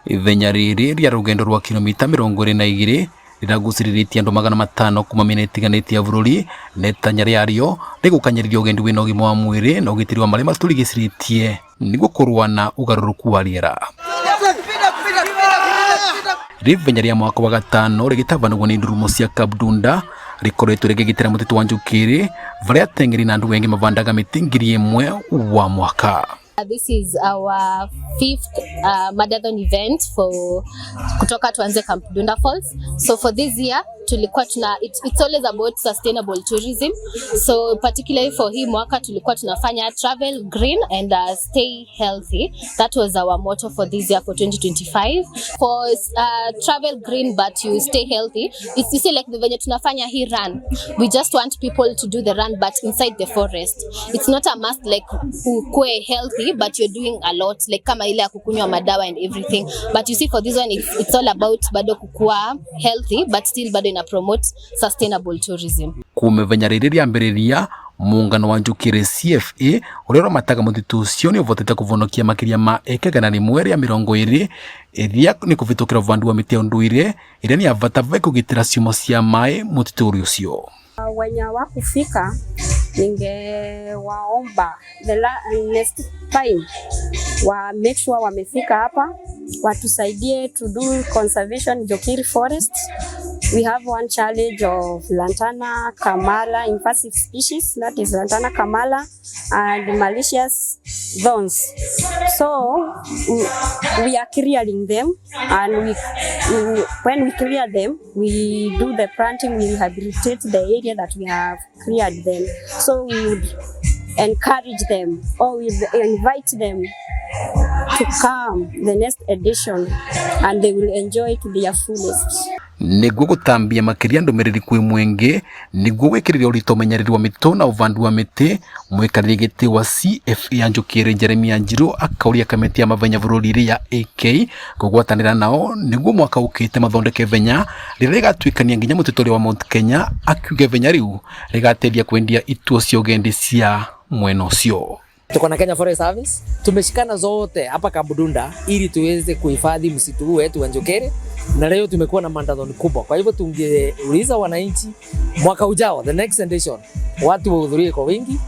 Ithenya rĩrĩ rĩa rũgendo rwa kilomita 22 rĩragucĩrĩrĩtie andũ 500 kuma mĩena ĩtiganĩte ya bũrũri na itanya rĩarĩo nĩ gũkanyĩrĩria ũgendi wĩna ũgima wa mwĩrĩ na ũgitĩri wa marĩa matũrigicĩrĩtie nĩguo kũrũa na ũgarũrũku wa rĩera. Rĩvenya rĩa mwaka wa gatano rĩgĩtabanagwo nĩ ndurumo cia Kabdunda rĩkoretwo rĩgĩgitĩra mũtitũ wa Njũkĩrĩ varĩa ateng'eri na andũ engĩ mavandaga mĩtĩ 1,000 wa mwaka. This is our fifth marathon event for kutoka tuanze Camp Dunda Falls. So for this year tulikuwa tuna it's always about sustainable tourism. So particularly for hii mwaka tulikuwa tunafanya travel green and stay healthy. That was our motto for this year, for 2025. For travel green but you stay healthy. It's, you see, like the venye tunafanya hii run. We just want people to do the run but inside the forest. It's not a must like ukue healthy but you're doing a lot, like kama ile ya kukunywa madawa and everything, but you see, for this one it's all about bado kukua healthy but still bado ina promote sustainable tourism. Kuma ithenya rĩrĩ rĩambĩrĩria, muungano wa Njũkĩrĩ CFA ũrĩa ũramataga mũtitũ ũcio nĩ ũvotete kũvonokia makĩria ma eka 120 ĩrĩa nĩ kũvĩtũkĩra ũvandi wa mĩtĩ ya ũndũire ĩrĩa nĩ ya bata ve kũgitĩra ciumo cia maĩ mũtitũ ũcio. Wenye hawakufika ningewaomba the next time wa make sure wamefika hapa watusaidie to do conservation Njokiri Forest. We have one challenge of Lantana camara invasive species, that is Lantana camara and malicious thorns. So we are clearing them, and when we clear them, we do the planting, we rehabilitate the area that we have cleared them. So we would encourage them or we invite them to come the next edition and they will enjoy to their fullest. Nĩguo gũtambia makĩria ndũmĩrĩri kwĩ mwingĩ nĩguo gwĩkĩrĩria ũritũ ũmenyereri wa mĩtũ na ũvandu wa mĩtĩ, mwikarĩri gĩtĩ wa CFA ya Njũkĩrĩ Jeremia Njiru akauria kamĩtĩ ya mavenya bũrũri ya AK kũgwatanĩra nao nĩguo mwaka ũkĩte mathondeke venya rĩrĩa rĩgatuĩkania nginya mũtitũ ũrĩa wa Mount Kenya, akiuga venya rĩu rĩgateithia kwendia ituo cia ũgendi cia mwena ũcio. Tuko na Kenya Forest Service, tumeshikana zote hapa Kabudunda ili tuweze kuhifadhi msitu huu wetu wa Njokere, na leo tumekuwa na marathon kubwa. Kwa hivyo tungeuliza wananchi mwaka ujao, the next edition, watu wahudhurie kwa wingi,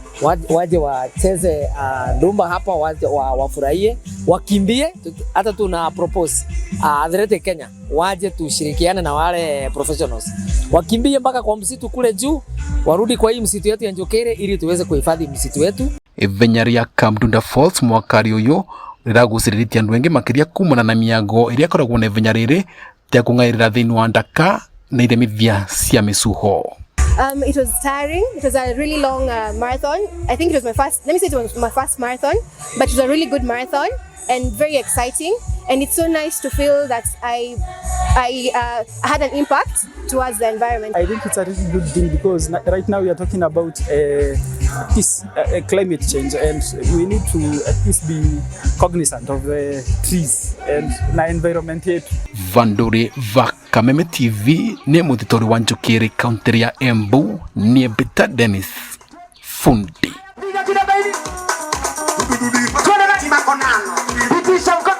waje wacheze ndumba hapa, waje wafurahie, wakimbie. Hata tuna propose Athletic Kenya waje tushirikiane na wale professionals, wakimbie mpaka kwa msitu kule juu, warudi kwa hii msitu yetu ya Njokere ili tuweze kuhifadhi msitu wetu. Ithenya rĩa Kamdunda Falls mwaka ũyũ rĩragucĩrĩrĩtie andũ aingĩ makĩria kumana na mĩago ĩrĩa ĩkoragwo na ithenya rĩrĩ rĩa kũng'aĩrĩra thĩinĩ wa ndaka na iremithia cia mĩcuho. It was tiring. It was a really long marathon. I think it was my first, let me say it was my first marathon, but it was a really good marathon and very exciting. And it's so nice to feel that I had an impact towards the environment. I think it's a really good thing because right now we are talking about this climate change, and we need to at least be cognizant of the trees and na environment yetu. Vanduri va Kameme TV nĩ mũtitũ wa Njũkĩrĩ kaunti ya Embu nĩ Peter Dennis Fundi. Pitisha mkono.